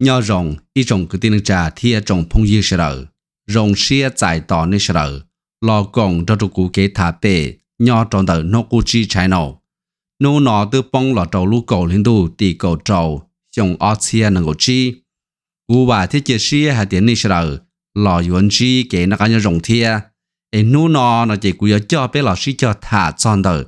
Nyob zoo ib tsoom kwv tij neej tsa thiab tsoom phooj ywg sawv daws. Zoo siab txais tos nej sawv daws los koom nrog rau kuv kev tham pem nyob rau ntawm Hnub Qub Tsib channel. Hnub no twb poob los rau lub kaum hli ntuj tim kaum rau xyoo ob txhiab nees nkaum tsib. Kuv vam thiab cia siab hais tias nej sawv daws los yuav ntsib kev noj qab nyob zoo thiab. Es hnub no no ces kuv yuav coj peb los sib cog tham txog ntawm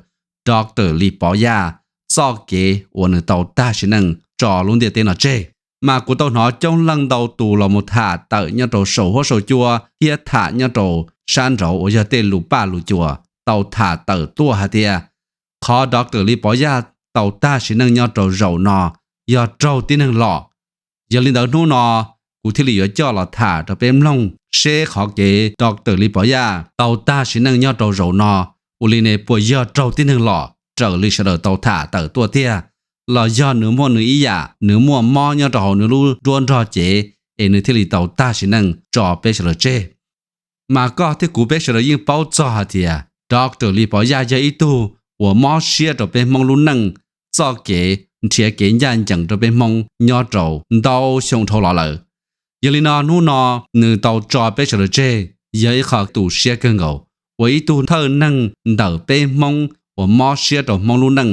Doctor Lis Pov Yaj txoj kev uas nws tau tag sim neej tso lub ntiaj teb no tseg. Mas kuv tau hnov coob leej ntau tus los mus tham tawm nyob rau saum huab saum cua thiab tham nyob rau sab nraud uas yog tej lus paj lus cua tau tham tawm tuaj hais tias qhov Doctor Lis Pov Yaj tau tag sim neej nyob rau zaum no yog raug tib neeg lom. Yog li ntawd hnub no kuv thiaj li yuav coj los tham rau peb mloog seb qhov kev Doctor Lis Pov Yaj tau tag sim neej nyob rau zaum no ua li ne puas yog raug tib neeg lom raws li sawv daws tau tham tawm tuaj tiag, los yog nws muaj nws ib yam, nws muaj mob nyob rau hauv nws lub nruab nrog cev es nws thiaj li tau tag sim neej tso peb sawv daws tseg. Mas koj thiab kuv peb sawv daws yeej paub txog hais tias Doctor Lis Pov Yaj yog ib tug uas mob siab rau peb Hmoob lub neej, txoj kev nrhiav kev ncaj ncees rau peb Hmoob nyob rau ntau xyoo dhau los lawm. Yog li no hnub no nws tau tso peb sawv daws tseg, yog ib qho tu siab kawg nkaus, ua ib tug thawj neeg ntawm peb Hmoob uas mob siab rau Hmoob lub neej,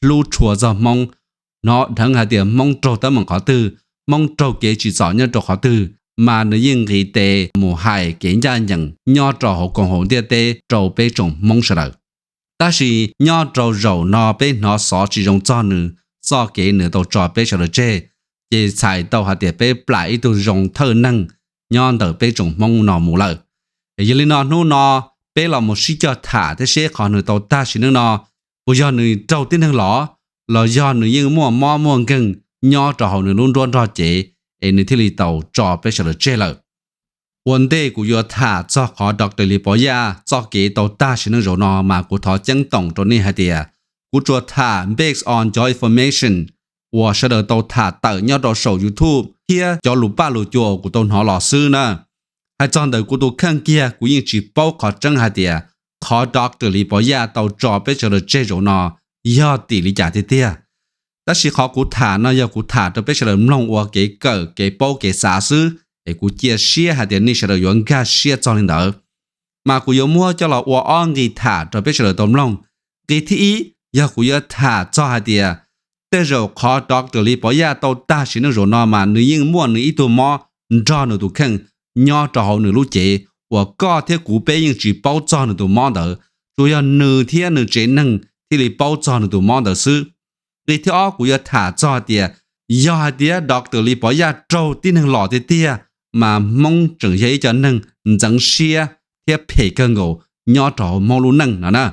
hlub tshua txog Hmoob, hnov dheev hais tias Hmoob raug teeb meem qhov twg, Hmoob raug kev tsim txom nyob rau qhov twg, mas nws yeej nqis tes mus hais kev ncaj ncees nyob rau hauv koom haum ntiaj teb rau peb tsoom Hmoob sawv daws. Tab sis nyob rau zaum no peb hnov xov tsis zoo txog nws, txoj kev nws tau tso peb sawv daws tseg, ces txhais tau hais tias peb plam ib tug zoo thawj neeg nyob ntawm peb tsoom Hmoob no mus lawm. Yog li no hnub no peb los mus sib cog tham thiab seb qhov nws tau tag sim neej no puas yog nws raug tib neeg lom, los yog nws yeej muaj mob muaj nkeeg nyob rau hauv nws lub nruab nrog cev es nws thiaj li tau tso peb sawv daws tseg lawm. Ua ntej kuv yuav tham txog qhov Doctor Lis Pov Yaj txoj kev tau tag sim neej zaum no mas kuv thov ceeb toom rau nej hais tias kuv tsuas tham based on cov information uas sawv daws tau tham tawm nyob rau saum YouTube thiab cov lus paj lus cua uas kuv tau hnov los xwb na. Hais txog ntawm kuv tus kheej kiag kuv yeej tsis paub qhov tseeb hais tias qhov Doctor Lis Pov Yaj tau tso peb sawv daws tseg zaum no yog tim li cas tiag tiag. Tab sis qhov kuv tham no yog kuv tham rau peb sawv daws mloog ua kev kawm kev paub kev xav xwb, es kuv cia siab hais tias nej sawv daws yuav nkag siab txog li ntawd. Mas kuv yuav muab coj los ua ob nqi tham rau peb sawv daws tau mloog. Nqi thib ib yog kuv yuav tham txog hais tias tej zaum qhov Doctor Lis Pov Yaj tau tag sim neej zaum no mas nws yeej muaj nws ib tug mob nrog nws tus kheej nyob rau hauv nws lub cev uas koj thiab kuv peb yeej tsis paub txog nws tus mob ntawd, tsuas yog nws thiab nws tsev neeg thiaj li paub txog nws tus mob ntawd xwb. Nqi thib ob kuv yuav tham txog hais tias yog hais tias Doctor Lis Pov Yaj raug tib neeg lom tiag tiag, mas Hmoob tseem yog ib co neeg ntxeev siab thiab phem kawg nkaus nyob rau hauv Hmoob lub neej no na.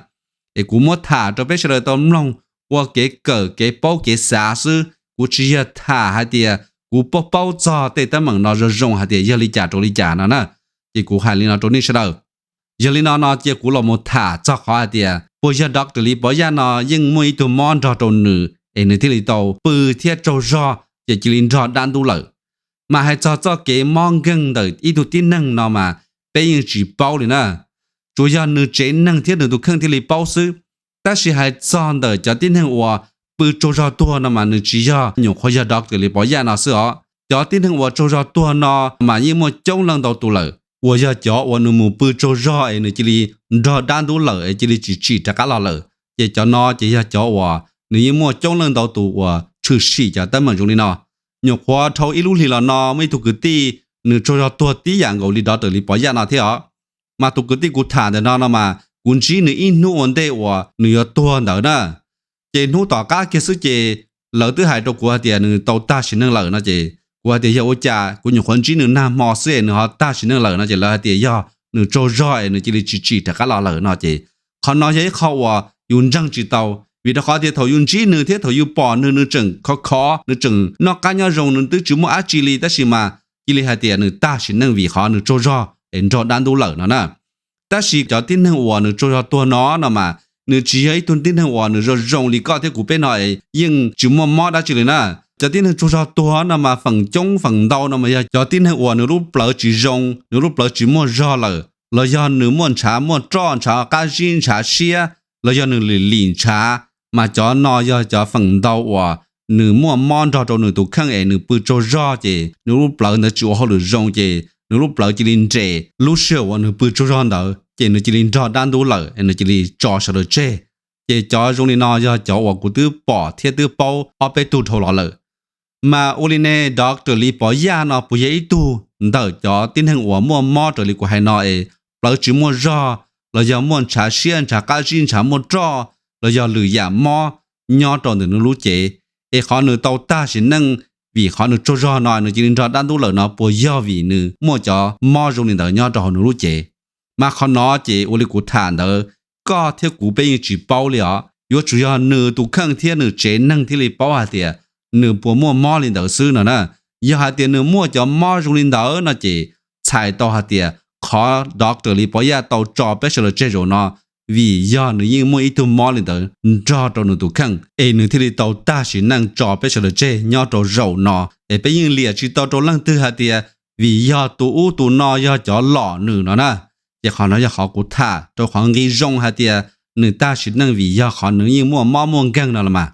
Es kuv muab tham rau peb sawv daws tau mloog ua kev kawm kev paub kev xav xwb, kuv tsis yog tham hais tias kuv paub paub txog tej teeb meem no zoo zoo hais tias yog li cas rau li cas no na. Ces kuv hais li no rau nej sawv daws. Yog li no no cia kuv los mus tham txog qhov hais tias puas yog Doctor Lis Pov Yaj no yeej muaj ib tug mob nrog rau nws es nws thiaj li tau pw thiab tsaug zog ces cia li nrog dab ntub lawm. Mas hais txog txoj kev mob nkeeg ntawm ib tug tib neeg no mas peb yeej tsis paub li na. Tsuas yog nws tsev neeg thiab nws tus kheej thiaj li paub xwb. Tab sis hais txog ntawm cov tib neeg uas pw tsaug zog tuag no mas nws tsis yog nyuam qhuav yog Doctor Lis Pov Yaj no xwb os. Cov tib neeg uas tsaug zog tuag no mas yeej muaj coob leej ntau tus lawm, uas yog cov uas nws mus pw tsaug zog es nws cia li nrog dab ntub lawm es cia li tsis tsim rov qab los lawm. Ces cov no ces yog cov uas nws yeej muaj coob leej ntau tus uas tshwm sim cov teeb meem zoo li no. Nyuam qhuav dhau ib lub hlis los no muaj ib tug kwv tij nws tsaug zog tuag tib yam nkaus li Doctor Lis Pov Yaj no thiab os. Mas tus kwv tij kuv tham ntawm no no mas kuv ntsib nws ib hnub ua ntej uas nws yuav tuag ntawd na. Ces hnub tom qab kiag xwb ces lawv twb hais rau kuv hais tias nws tau tag sim neej lawm no ces kuv hais tias yog ua cas kuv nyuam qhuav ntsib nws nag hmo xwb es nws ho tag sim neej lawm no ces lawv hais tias yog nws tsaug zog es nws cia li tsis tsim rov qab los lawm no ces qhov no yog ib qho uas yus ntseeg tsis tau, vim rau qhov tias thaum yus ntsib nws thiab thaum yus pom nws nws tseem khov khov, nws tseem noj qab nyob zoo, nws twb tsis muaj dab tsi li tab sis mas cia li hais tias nws tag sim neej vim qhov nws tsaug zog es nrog dab ntub lawm no na. Tab sis cov tib neeg uas nws tsaug zog tuag no no mas nws tsis yog ib tug tib neeg uas nws zoo zoo li koj thiab kuv peb no es yeej tsis muaj mob dab tsi li na. Cov tib neeg tsaug zog tuag no mas feem coob feem ntau no mas yog cov tib neeg uas nws lub plawv tsis zoo, nws lub plawv tsis muaj zog lawm, los yog nws muaj ntshav muaj roj, ntshav qab zib, ntshav siab, los yog nws lim lim ntshav, mas cov no yog cov feem ntau uas nws muaj mob nrog rau nws tus kheej es nws pw tsaug zog ces nws lub plawv ntawd tsis ua hauj lwm zoo ces nws lub plawv cia li nres. Lub sij hawm uas nws pw tsaug zog ntawd ces nws cia li nrog dab ntub lawm es nws cia li tso sawv daws tseg. Ces cov zoo li no yog cov uas kuv twb pom thiab twb paub ob peb tug dhau los lawm. Mas ua li ne, Doctor Lis Pov Yaj no puas yog ib tug ntawm cov tib neeg uas muaj mob raws li kuv hais no es plawv tsis muaj zog, los yog muaj ntshav siab, ntshav qab zib, ntshav muaj roj, los yog lwm yam mob nyob rau ntawm nws lub cev, es qhov nws tau tag sim neej vim qhov nws tsaug zog no nws cia li nrog dab ntub lawm no puas yog vim nws muaj cov mob zoo li ntawd nyob rau hauv nws lub cev? Mas qhov no ces ua li kuv tham ntawd, koj thiab kuv peb yeej tsis paub li os. Yuav tsum yog nws tus kheej thiab nws tsev neeg thiaj li paub hais tias nws puas muaj mob li ntawd xwb no na. Yog hais tias nws muaj cov mob zoo li ntawd no ces txhais tau hais tias qhov Doctor Lis Pov Yaj tau tso peb sawv daws tseg zaum no vim yog nws yeej muaj ib tug mob li ntawd nrog rau nws tus kheej es nws thiaj li tau tag sim neej tso peb sawv daws tseg nyob rau zaum no. Es peb yeej liam tsis tau rau leej twg hais tias vim yog tus ub tus no yog cov lom nws no na. Ces qhov no yog qhov kuv tham rau qhov nqi zoo hais tias nws tag sim neej vim yog qhov nws yeej muaj mob muaj nkeeg no los mas.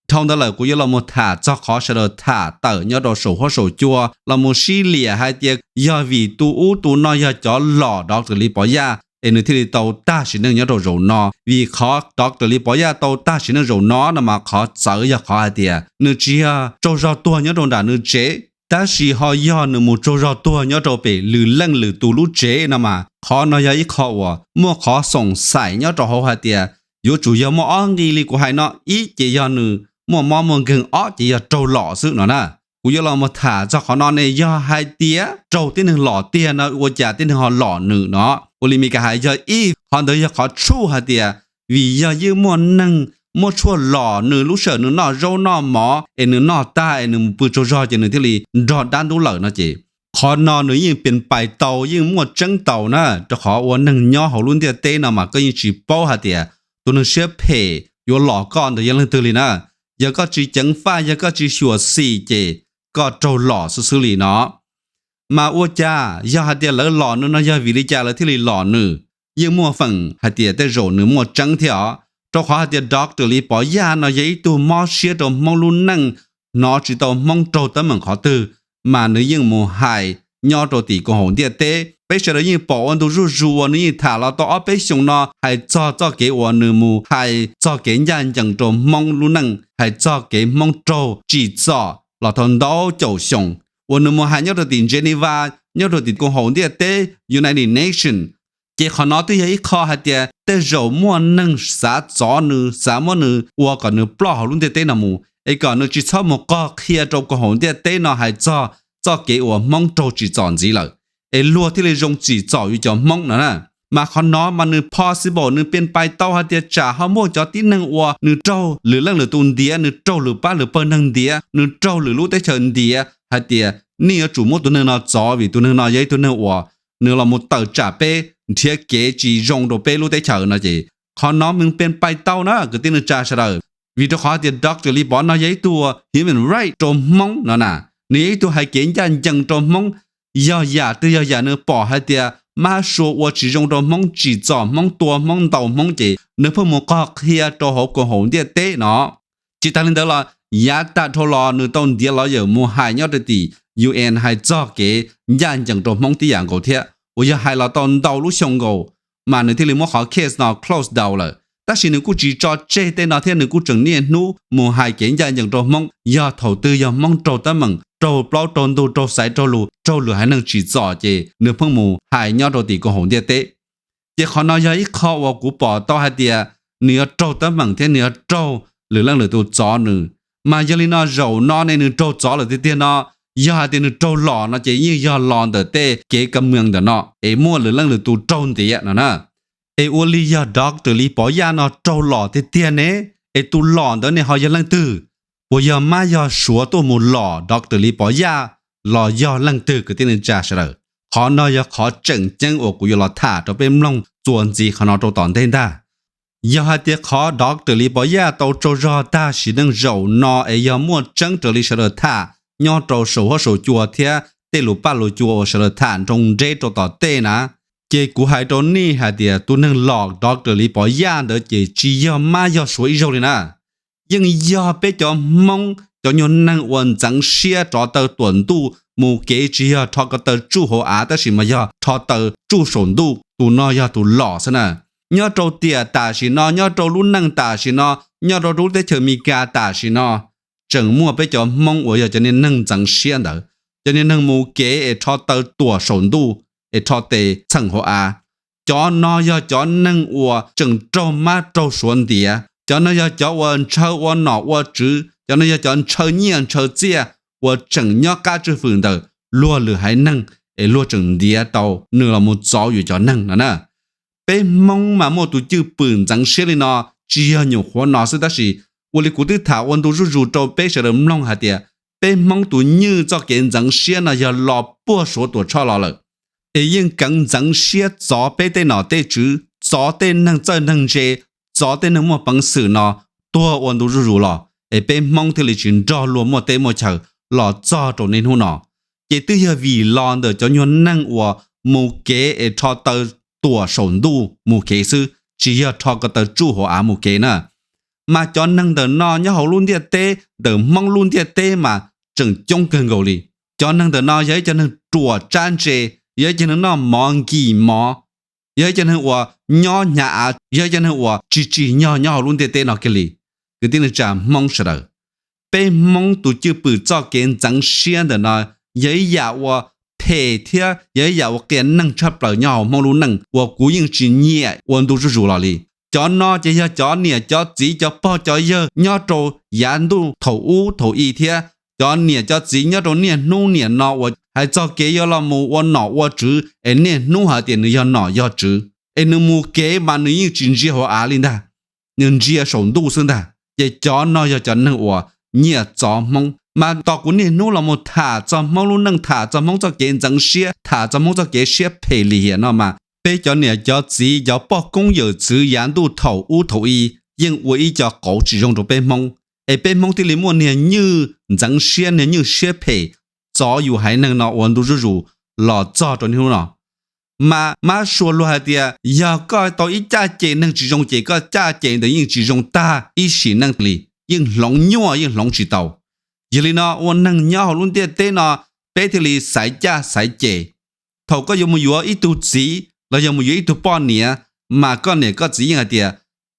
Dhau ntawd lawm kuv yuav los mus tham txog qhov sawv daws tham tawm nyob rau saum huab saum cua los mus sib liam hais tias yog vim tus ub tus no yog cov lom Doctor Lis Pov Yaj es nws thiaj li tau tag sim neej nyob rau zaum no. Vim qhov Doctor Lis Pov Yaj tau tag sim neej zaum no no mas qhov txawv yog qhov hais tias nws tsis yog tsaug zog tuag nyob rau nram nws tsev, tab sis ho yog nws mus tsaug zog tuag nyob rau pem lwm leej lwm tus lub tsev no mas qhov no yog ib qho uas muaj qhov xoom xaim nyob rau hauv hais tias yuav tsum yog muaj ob nqi li kuv hais no, ib ces yog nws muaj mob muaj nkeeg, ob ces yog raug lom xwb no na. Kuv yuav los mus tham txog qhov no ne, yog hais tias raug tib neeg lom tiag no ua cas tib neeg ho lom nws no? Ua li Mes Kas hais yog ib qhov ntawd yog qhov tshuaj hais tias vim yog yeej muaj neeg muab tshuaj lom nws lub sij hawm nws noj zaub noj mov es nws noj tag es nws mus pw tsaug zog ces nws thiaj li nrog dab ntub lawm no ces qhov no nws yeej pes pais tau, yeej muaj tseeb tau na, rau qhov ua neeg nyob hauv lub ntiaj teb no mas koj yeej tsis paub hais tias tus neeg siab phem yuav lom koj ntawd yog leej twg li na. Yog koj tsis ceev faj, yog koj tsis xyuam xim ces koj raug lom xwb xwb li no. Mas ua cas yog hais tias lawv lom nws no yog vim li cas lawv thiaj li lom nws? Yeej muaj feem hais tias tej zaum nws muaj tseeb thiab os, rau qhov hais tias Doctor Lis Pov Yaj no yog ib tug mob siab rau Hmoob lub neej, hnov tsis tau Hmoob raug teeb meem qhov twg mas nws yeej mus hais nyob rau tim koom haum ntiaj teb. Peb sawv daws yeej pom ua ntu zuj zus uas nws yeej tham los tau ob peb xyoos no hais txog txoj kev uas nws mus hais txog kev ncaj ncees rau Hmoob lub neej, hais txog kev Hmoob raug tsim txom los tau ntau caum xyoo, uas nws mus hais nyob rau tim Geneva, nyob rau tim koom haum ntiaj teb United Nations. Ces qhov no twb yog ib qho hais tias tej zaum muaj neeg xav txov nws, xav muab nws ua kom nws ploj hauv lub ntiaj teb no mus, es kom nws tsis txhob mus qog qhia rau koom haum ntiaj teb no hais txog txoj kev uas Hmoob raug tsim txom ntxiv lawm, es luag thiaj li zoo tsim txom yus cov Hmoob no na. Mas qhov no mas nws possible, nws pes pais tau hais tias tsam ho muaj cov tib neeg uas nws raug lwm leej lwm tus ntiav, nws raug lwm pab lwm pawg neeg ntiav, nws raug lwm lub teb chaws ntiav hais tias nej yuav tsum muab tus neeg no txov vim tus neeg no yog ib tug neeg uas nws los mus tawm tsam peb, nrhiav kev tsis zoo rau peb lub teb chaws no ces qhov no nws pes pais tau na kwv tij neej tsa sawv daws. Vim rau qhov tias Doctor Lis Pov no yog ib tug human right rau Hmoob no na, nws yog ib tug hais kev ncaj ncees rau Hmoob. Yog yam twg yog yam nws pom hais tias mab sua ua tsis zoo rau Hmoob, tsim txom Hmoob, tua Hmoob, ntaus Hmoob ces nws pheej mus qog qhia rau hauv koom haum ntiaj teb no. Tsis tas li ntawd los yav tag dhau los nws tau ntiav lawyer mus hais nyob rau tim U N hais txog kev ncaj ncees rau Hmoob tib yam nkaus thiab, uas yog hais los tau ntau lub xyoo nkaus, mas nws thiaj li muab qhov case no close down lawm. Tab sis nws kuj tsis tso tseg tej no thiab, nws kuj tseem niaj hnub mus hais kev ncaj ncees rau Hmoob, yog thaum twg yog Hmoob raug teeb meem, raug plaub raug ntug, raug xaiv raug lus, raug lwm haiv neeg tsim txom ces nws pheej mus hais nyob rau tim koom haum ntiaj teb. Ces qhov no yog ib qho uas kuv pom tau hais tias nws yuav raug teeb meem thiab nws yuav raug lwm leej lwm tus txov nws. Mas yog li no zaum no ne nws raug txov lawm tiag tiag no, yog hais tias nws raug lom no ces yeej yog los ntawm tej kev ka mws ntawm no es muaj lwm leej lwm tus raug ntiav no na. Es ua li yog Doctor Lis Pov Yaj no raug lom tiag tiag ne, es tus lom ntawd ne ho yog leej twg? Puas yog mab yog suav tuaj mus lom Doctor Lis Pov Yaj los yog leej twg kwv tij neej tsa sawv daws? Qhov no yog qhov tseem ceeb uas kuv yuav los tham rau peb mloog txuas ntxiv qhov no rau tom ntej ntag. Yog hais tias qhov Doctor Lis Pov Yaj tau tsaug zog tag sim neej zaum no es yog muaj tseeb raws li sawv daws tham nyob rau saum huab saum cua thiab tej lus paj lus cua uas sawv daws tham nroo nreb rau tom tej na, ces kuv hais rau nej hais tias tus neeg lom Doctor Lis Pov Yaj ntawd ces tsis yog mab yog suav ib zaug li na. yeej yog peb cov Hmoob cov nyuag neeg uas ntxeev siab rho taw tuam ntuj mus kev, tsis yog rho ko taw tsuj hauv av, tab sis mas yog rho taw tsuj saum ntuj. Tus no yog tus lom xwb na. Nyob rau tiam tam sim no, nyob rau lub neej tam sim no, nyob rau lub teb chaws Amelikas tam sim no, tseem muaj peb cov Hmoob uas yog cov niag neeg ntxeev siab ntawd, cov niag neeg mus kev es rho taw tuam saum ntuj, es rho tes txheem hauv av. Cov no yog cov neeg uas tseem raug mab raug suav ntiav. Cov no yog cov uas ntshaw ua nom ua tswv, cov no yog cov ntshaw nyiaj ntshaw txiaj uas tseem nyob qab tswj fwm ntawm luag lwm haiv neeg, es luag tseem ntiav tau nws los mus txov yus cov neeg no na. Peb Hmoob mas muaj tus cwj pwm ntxeev siab li no, tsis yog nyuam qhuav no xwb, tab sis ua li kuv twb tham ua ntu zuj zus rau peb sawv daws mloog hais tias peb Hmoob tus nywj txoj kev ntxeev siab no yog los puag Suav Tuam Tshoj los lawm, es yeej keev ntxeev siab txov peb tej nom tej tswv, txov tej neeg txawj neeg ntse, txov tej neeg muaj peev xwm no tuag ua ntu zuj zus los, es peb Hmoob thiaj li tsis nrog luag muaj teb muaj chaw los txog rau niaj hnub no. Ces twb yog vim los ntawm cov nyuag neeg uas mus kev es rho taw tuam saum ntuj mus kev xwb, tsis yog rho ko taw tsuj hauv av mus kev na. Mas cov neeg ntawm no nyob hauv lub ntiaj teb, ntawm Hmoob lub ntiaj teb mas tseem coob kawg nkaus li. Cov neeg ntawm no yog ib cov neeg ruam tsab ntse, yog ib cov neeg noj mov nkim mov, yog ib cov neeg uas nyob hnyav av, yog ib cov neeg uas tsis tsim nyog nyob hauv lub ntiaj teb no kiag li. Kwv tij neej tsa Hmoob sawv daws, peb Hmoob tus cwj pwm txoj kev ntxeev siab ntawm no yog ib yam uas phem thiab yog ib yam uas qias neeg tshaj plaws nyob hauv Hmoob lub neej uas kuv yeej tsis nyiam ua ntu zuj zus los li. Cov no ces yog cov niam cov txiv cov pog cov yawg nyob rau yav ntuj thaum ub thaum i thiab cov niam cov txiv nyob rau niaj hnub niam no uas hais txog kev yuav los mus ua nom ua tswv es niaj hnub hais tias nws yog nom yog tswv, es nws mus kev mas nws yeej tsis ntsia hauv av li ntag, nws ntsia saum ntuj xwb ntag. Ces cov no yog cov neeg uas nyiam txov Hmoob. Mas tos kuv niaj hnub los mus tham txog Hmoob lub neej, tham txog Hmoob txoj kev ntxeev siab, tham txog Hmoob txoj kev siab phem lim hiam no mas peb cov niam cov txiv cov poj koob yawm txwv yav ntuj thaum ub thaum i yeej ua ib co qauv tsis zoo rau peb Hmoob, es peb Hmoob thiaj li muaj niag nywj ntxeev siab, niag nywj siab phem txov yus haiv neeg no ua ntu zuj zus los txog rau niaj hnub no. Mas mab suav luag hais tias yog koj tau ib caj ces neeg tsis zoo ces koj caj ces ntawd yeej tsis zoo tag ib sim neej li, yeej hloov nyuaj yeej hloov tsis tau. Yog li no ua neeg nyob hauv lub ntiaj teb no peb thiaj li xaiv caj xaiv ces. Thaum koj yuav mus yuav ib tug txiv los yog mus yuav ib tug poj niam, mas koj niam koj txiv yeej hais tias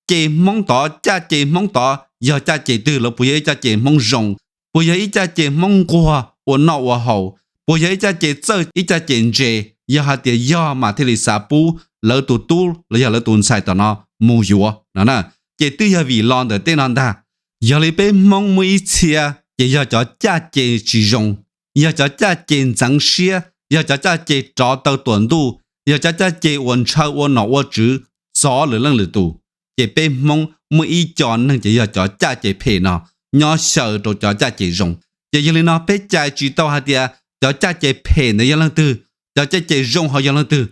ces Hmoob tod, caj ces Hmoob tod yog caj ces twg, lawv puas yog ib caj ces Hmoob zoo, puas yog ib caj ces Hmoob nquag ua noj ua haus, puas yog ib caj ces txawj ib caj ces ntse. Yog hais tias yog mas thiaj li xav pub lawv tus tub los yog lawv tus ntxhais tom no mus yuav no na. Ces twb yog vim los ntawm tej no ntag. Yog li peb Hmoob muaj ib txhia ces yog cov caj ces tsis zoo, yog cov caj ces ntxeev siab, yog cov caj ces rov taw tuam ntuj, yog cov caj ces uas ntshaw ua nom ua tswv txov lwm leej lwm tus. Ces peb Hmoob muaj ib co neeg ces yog cov caj ces phem no nyob xyaw rau cov caj ces zoo. Ces yog li no peb cais tsis tau hais tias cov caj ces phem ntawd yog leej twg, cov caj ces zoo ho yog leej twg,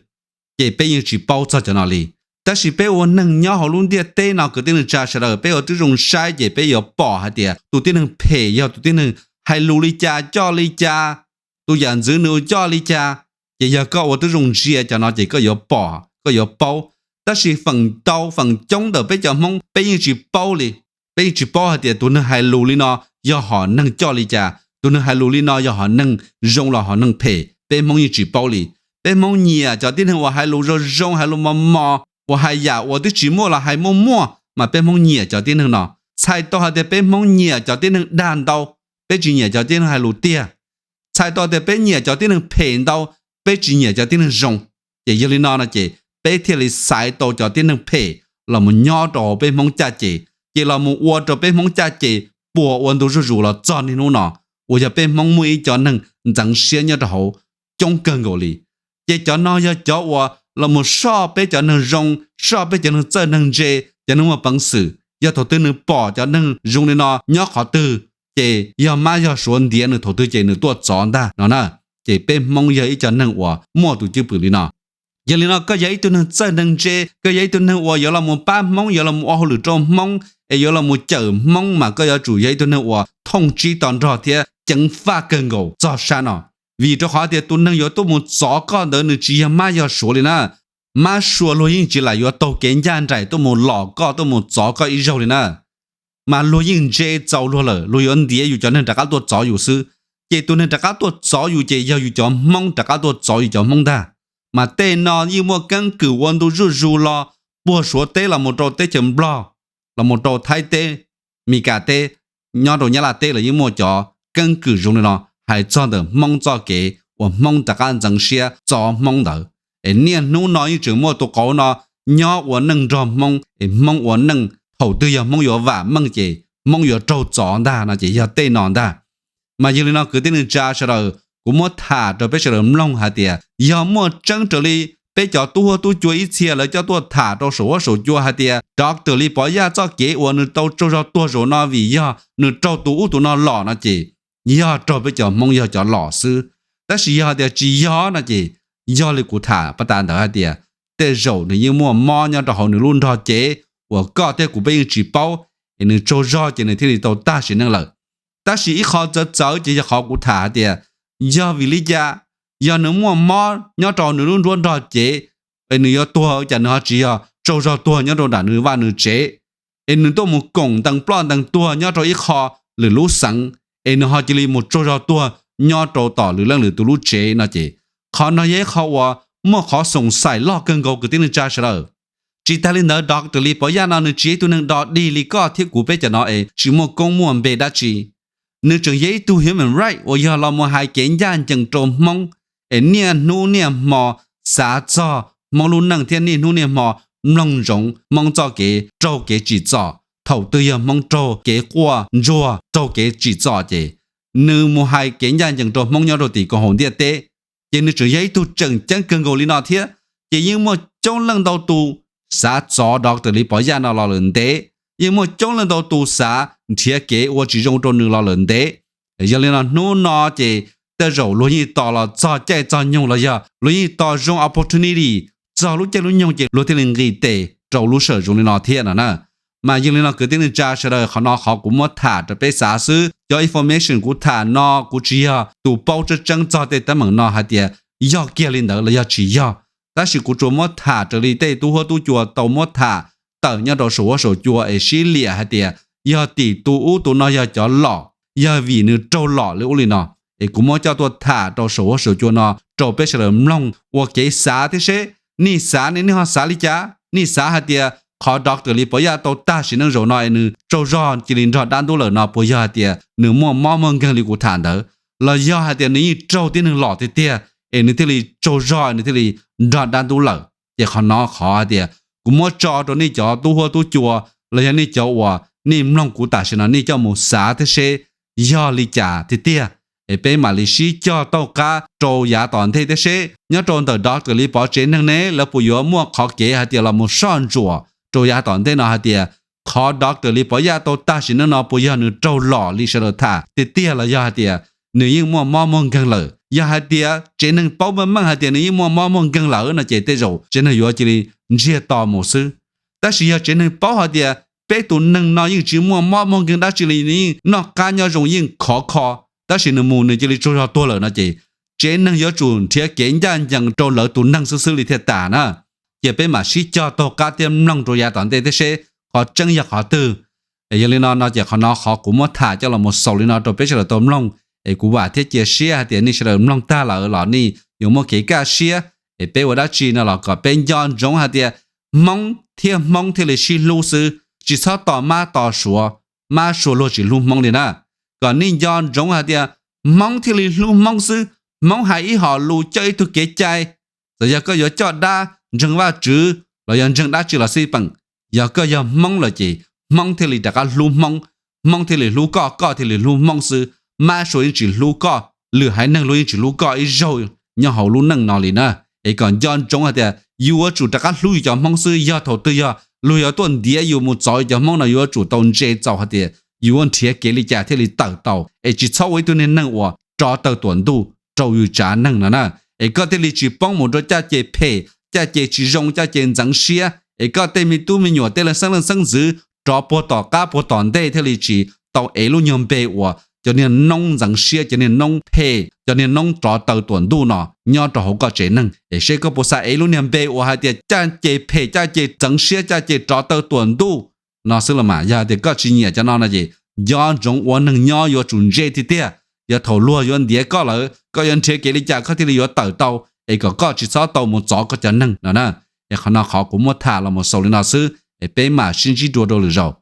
ces peb yeej tsis paub txog cov no li. Tab sis peb ua neeg nyob hauv lub ntiaj teb no kwv tij neej tsa sawv daws, peb ua tib zoo saib ces peb yuav pom hais tias tus tib neeg phem yog tus tib neeg hais lus li cas coj li cas, tus yam ntxwv nws ua coj li cas. Ces yog koj ua tib zoo ntsia cov no ces koj yuav pom koj yuav paub. Tab sis feem ntau feem coob ntawm peb cov Hmoob peb yeej tsis paub li. Peb yeej tsis paub hais tias tus neeg hais lus li no yog hom neeg coj li cas, tus neeg hais lus li no yog hom neeg zoo los hom neeg phem, peb Hmoob yeej tsis paub li. Peb Hmoob nyiam cov tib neeg uas hais lus zoo zoo, hais lus mos mos, uas hais yam uas twb tsis muaj los hais muaj muaj, mas peb Hmoob nyiam cov tib neeg no. Txhais tau hais tias peb Hmoob nyiam cov tib neeg dag ntau, peb tsis nyiam cov tib neeg hais lus tiag. Txhais tau tias peb nyiam cov tib neeg phem ntau, peb tsis nyiam cov tib neeg zoo. Ces yog li no no ces peb thiaj li xaiv tau cov tib neeg phem los mus nyob rau hauv peb Hmoob caj ces, ces los mus ua rau peb Hmoob caj ces puas ua ntu zuj zus los txog niaj hnub no, uas yog peb Hmoob muaj ib co neeg ntxeev siab nyob rau hauv coob kawg nkaus li. Ces cov no yog cov uas los mus soj peb cov neeg zoo, soj peb cov neeg txawj neeg ntse, cov neeg muaj peev xwm. Yog thaum twg nws pom cov neeg zoo li no nyob qhov twg, ces yog mab yog suav ntiav nws thaum twg ces nws tuaj txov ntag no na. Ces peb Hmoob yog ib co neeg uas muaj tus cwj pwm li no. Yog li no koj yog ib tug neeg txawj neeg ntse, koj yog ib tug neeg uas yuav los mus pab Hmoob, yuav los mus ua hauj lwm rau Hmoob, es yuav los mus cawm Hmoob, mas koj yuav tsum yog ib tug neeg uas thooj tsib to nrog thiab ceev faj kawg nkaus txog sab no. Vim rau qhov tias tus neeg yuav tuaj mus txov koj ntawd nws tsis yog mab yog suav li na. Mab suav luag yeej tsis lam yuav taug kev ncaj nraim tuaj mus lom koj, tuaj mus txov koj ib zaug li na. mas luag yeej ntse txaus luag lawm, luag yuav ntiav yus cov neeg rov qab tuaj txov yus xwb. Ces tus neeg rov qab tuaj txov yus ces yog yus cov Hmoob rov qab tuaj txov yus cov Hmoob ntag. Mas tej no yeej muaj keeb kwm ua ntu zuj zus los puag Suav teb los mus rau teb chaws Nplog, los mus rau Thaib teb, Mes Kas teb, nyob rau Nyab Laj teb los yeej muaj cov keeb kwm zoo li no hais txog ntawm Hmoob txoj kev uas Hmoob rov qab ntxeev siab txov Hmoob ntawd. Es niaj hnub no yeej tseem muaj tus qauv no nyob ua neej nrog Hmoob, es Hmoob ua neej, thaum twg yog Hmoob yuav vam meej ces Hmoob yuav raug txov ntag no ces yog tej no ntag. Mas yog li no kwv tij neej tsa sawv daws, kuv muab tham rau peb sawv daws mloog hais tias yog muaj tseeb raws li peb cov tub huab tub cua ib txhia lawv coj tuaj tham rau saum huab saum cua hais tias Doctor Lis Pov Yaj txoj kev uas nws tau tsaug zog tuag zaum no vim yog nws raug tus ub tus no lom no ces yog raug peb cov Hmoob yog cov lom xwb. Tab sis yog hais tias tsis yog no ces yog li kuv tham pab tas ntawd hais tias tej zaum nws yeej muaj mob nyob rau hauv nws lub nrog cev uas koj thiab kuv peb yeej tsis paub, es nws tsaug zog ces nws thiaj li tau tag sim neej lawm. Tab sis ib qho txawv txawv ces yog qhov kuv tham hais tias yog vim li cas, yog nws muaj mob nyob rau nws lub nruab nrog cev, es nws yuav tuag cas nws ho tsis yog tsaug zog tuag nyob rau nram nws vaj nws tsev, es nws tuaj mus koom ntees ploj ntees tuag nyob rau ib qho lwm lub xeev, es nws ho cia li mus tsaug zog tuag nyob rau tom lwm leej lwm tus lub tsev no ces qhov no yog ib qho uas muaj qhov xoom xaim loj kawg nkaus kwv tij neej tsa sawv daws. Tsis tas li ntawd Doctor Lis Pov Yaj no nws tsis yog ib tug neeg do dig li koj thiab kuv peb cov no es tsis muaj koob muaj npe dab tsi. Nws tseem yog ib tug human right uas yog los mus hais kev ncaj ncees rau Hmoob, es niaj hnub niaj hmo xav txog Hmoob lub neej thiab niaj hnub niaj hmo mloog ntsoov Hmoob txoj kev raug kev tsim txom. Thaum twg yog Hmoob raug kev quaj ntsuag raug kev tsim txom ces nws mus hais kev ncaj ncees rau Hmoob nyob rau tim koom haum ntiaj teb. Ces nws tseem yog ib tug tseem ceeb kawg nkaus li no thiab. Ces yeej muaj coob leej ntau tus xav txov Doctor Lis Pov Yaj no los lawm ntev, yeej muaj coob leej ntau tus xav nrhiav kev ua tsis zoo rau nws los lawm ntev. Yog li no hnub no ces tej zaum luag yeej tos los txog caij txog nyoog los yog luag yeej tos zoo opportunity txog lub caij lub nyoog ces luag thiaj li nqis tes rau lub sij hawm zoo li no thiab no na. Mas yog li no kwv tij neej tsa sawv daws, qhov no qhov kuv muab tham rau peb xav xwb. Cov information kuv tham no kuv tsis yog tus paub tseeb tseeb txog tej teeb meem no hais tias yog kiag li ntawd los yog tsis yog, tab sis kuv tsuas muab tham raws li tej tub huab tub cua tau muab tham tawm nyob rau saum huab saum cua es sib liam hais tias yog tim tus ub tus no yog cov lom, yog vim nws raug lom li ub li no. Es kuv muab coj tuaj tham rau saum huab saum cua no rau peb sawv daws mloog ua kev xav thiab seb nej xav ne nej ho xav li cas. Nej xav hais tias qhov Doctor Lis Pov Yaj tau tag sim neej zaum no es nws tsaug zog cia li nrog dab ntub lawm no puas yog hais tias nws muaj mob muaj nkeeg li kuv tham ntawd, los yog hais tias nws yeej raug tib neeg lom tiag tiag es nws thiaj li tsaug zog nws thiaj li nrog dab ntub lawm? Ces qhov no qhov hais tias kuv muab tso rau nej cov tub huab tub cua los yog nej cov uas nej mloog kuv tam sim no nej coj mus xav thiab seb yog li cas tiag tiag, es peb mam li sib cog taug qab rau yav tom ntej thiab seb nyob rau ntawm Doctor Lis Pov tsev neeg ne lawv puas yuav muaj qhov kev hais tias los mus soj ntsuam rau yav tom ntej no hais tias qhov Doctor Lis Pov Yaj tau tag sim neej no puas yog nws raug lom li sawv daws tham tiag tiag los yog hais tias nws yeej muaj mob muaj nkeeg lawm. Yog hais tias tsev neeg paub meej meej hais tias nws yeej muaj mob muaj nkeeg lawm no ces tej zaum tsev neeg yuav cia li ntsiag to mus xwb. Tab sis yog tsev neeg paub hais tias peb tus neeg no yeej tsis muaj mob muaj nkeeg dab tsi li, nws yeej noj qab nyob zoo yeej khov kho, tab sis nws mus nws cia li tsaug zog tuag lawm no ces tsev neeg yuav tsum nrhiav kev ncaj ncees rau lawv tus neeg xwb xwb li thiaj tas na. Ces peb mam sib cog taug qab thiab mloog rau yav tom ntej thiab seb qhov tseeb yog qhov twg. Yog li no no ces qhov no qhov kuv muab tham coj los mus xaus li no rau peb sawv daws tau mloog. Es kuv vam thiab cia siab hais tias nej sawv daws mloog tag lawm los nej yuav muaj kev kaj siab. Es peb ua dab tsi no los kom peb nco ntsoov hais tias Hmoob thiab Hmoob thiaj li sib hlub xwb, tsis txhob tos mab tos suav, mab suav luag tsis hlub Hmoob li na. Kom nej nco ntsoov hais tias Hmoob thiaj li hlub Hmoob xwb. Hmoob hais ib hom lus coj ib tug kev cai, txawm yog koj yuav coj dab ntseeg Vajtswv los yog ntseeg dab tsi los xij peem, yog koj yog Hmoob lawm ces Hmoob thiaj li rov qab hlub Hmoob, Hmoob thiaj li hlub koj, koj thiaj li hlub Hmoob xwb. Mab suav yeej tsis hlub koj, lwm haiv neeg luag yeej tsis hlub koj ib zaug nyob hauv lub neej no li na. Es kom nco ntsoov hais tias yus yuav tsum rov qab hlub yus cov Hmoob xwb. Yog thaum twg yog luag yuav tuaj ntiav yus mus txov yus cov Hmoob no yus yuav tsum tau ntse txaus hais tias yus yuav nrhiav kev li cas thiaj li tawm tau, es tsis txhob ua ib tug niag neeg uas rov taw tuam ntuj rau yus tsav neeg no na. Es koj thiaj li tsis poob mus rau caj ces phem, caj ces tsis zoo, caj ces ntxeev siab, es koj tej me tub me nyuam tej leej xeeb leej xeeb ntxwv rov puag tom qab puag tom ntej thiaj li tsis tau ev lub nyuag npe uas cov niag noob ntxeev siab, cov niag noob phem, cov niag noob rov taw tuam ntuj no nyob rau hauv koj tsev neeg. Es seb koj puas xav ev lub niag npe uas hais tias caj ces phem, caj ces ntxeev siab, caj ces rov taw tuam ntuj no xwb los mas. Yog tias koj tsis nyiam cov no no ces nco ntsoov ua neeg nyob yuav tsum ntse tiag tiag. Yog thaum luag yuav ntiav koj lawm, koj yuav nrhiav kev li cas koj thiaj li yuav tawm tau, es kom koj tsis txhob tau mus txov koj cov neeg no na. Es qhov no qhov kuv muab tham los mus xaus li no xwb, es peb mam sib ntsib dua rau lwm zaus.